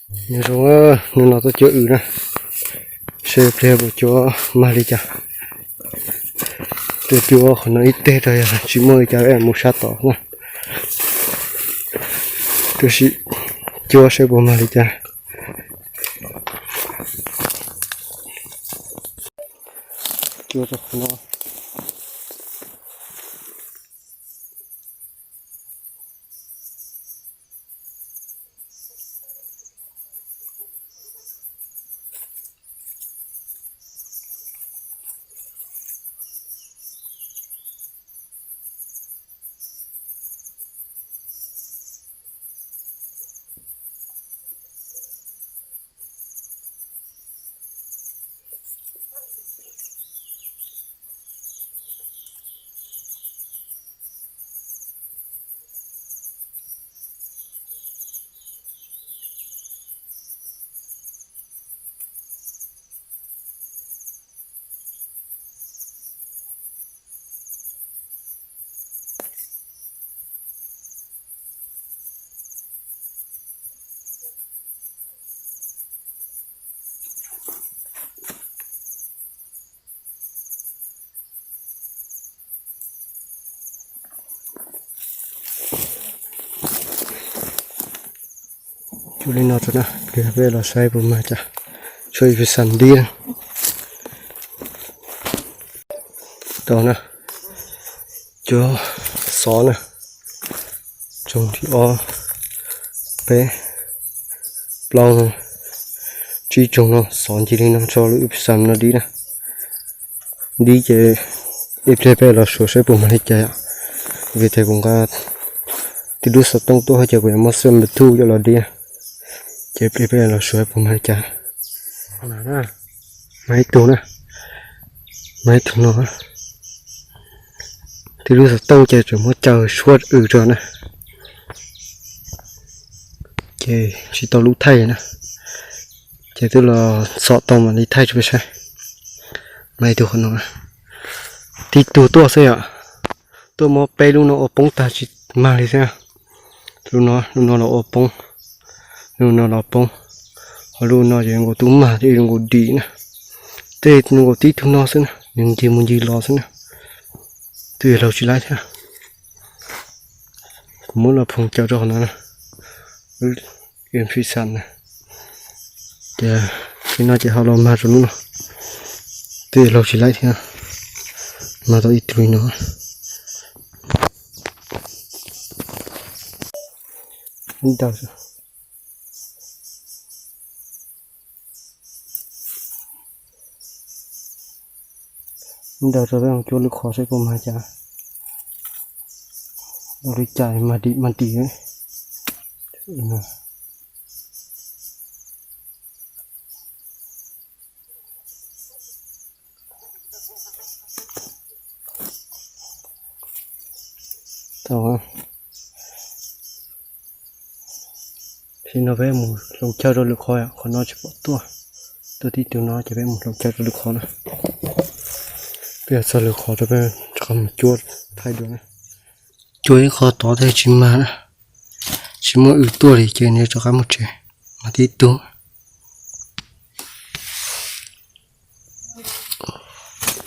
Nyob zoo, hnub no tuaj cuab wb na, seb pliag puas cuab mag li cas. Tuaj cuab qhov no ib teg rau, yog tsis muaj li cas mus sab tod na. Tuaj sim cuab seb puas mag li cas. Cuab rau qhov no. Cuab li no rau na, peb los saib puas mag cas. Tshuav ib pheej xam dib na. Tau na, cuab xov na, tsoom thib ob, peb, plaub, tsib tsoom no xov ncig li no tso lub ib pheej xam no dib na. Dib ces ib pliag peb los suav saib puas mag li cas yom. Vim tias kuv nqa tib lub xov tooj tuaj ces kuv yuav muab xab npawb thuj coj los dib. Ces ib pliag peb los suav puas mag li cas. Mag ib tug na, mag ib tug no. Tib lub xov tooj ces tseem muab caws suab wb rau na, ces tsis tau lub thaij na. Ces twb los xov tau mam li thaij rau peb saib. Mag ib tug qhov no, tib tug tuaj xwb yom. Tuaj muab peb lub no ua poob tag tsis mag li xwb. Lub no, lub no los ua poob, lub no los poob, ho lub no ces zoo nkaus tub mag thiab zoo nkaus dim na. Tej zoo nkaus tib tug no xwb na, nws ncig mus ncig los xwb na. Twb yog laug tsis laib thiab. Kuv muab los phoom caws rau qhov no na, ib pheej xam na. Ces li no ces ho los mag rau lub no, twb yog laug tsis laib thiab. Mag tau ib tug li no. Ntawd rau peb mus cuab lwm qhov saib puas mag cas. Ua li cas mag dim mag dim. Tau, tsis no peb mus hloov chaw rau lwm qhov, qhov no tsis pom tuaj. Tuaj tib tug no ces peb mus hloov chaw rau lwm qhov na. Peb yuav txog lwm qhov rau peb rov qab mus cuab thaij dua na. Cuab ib qho tod thiaj tsis mag na, tsis muaj wb tuaj li ces nws rov qab mus tsev. Mag tib tug,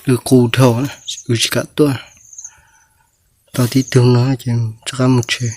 wb qus dhau, wb tsis kam tuaj. Tau tib tug no ces rov qab mus tsev.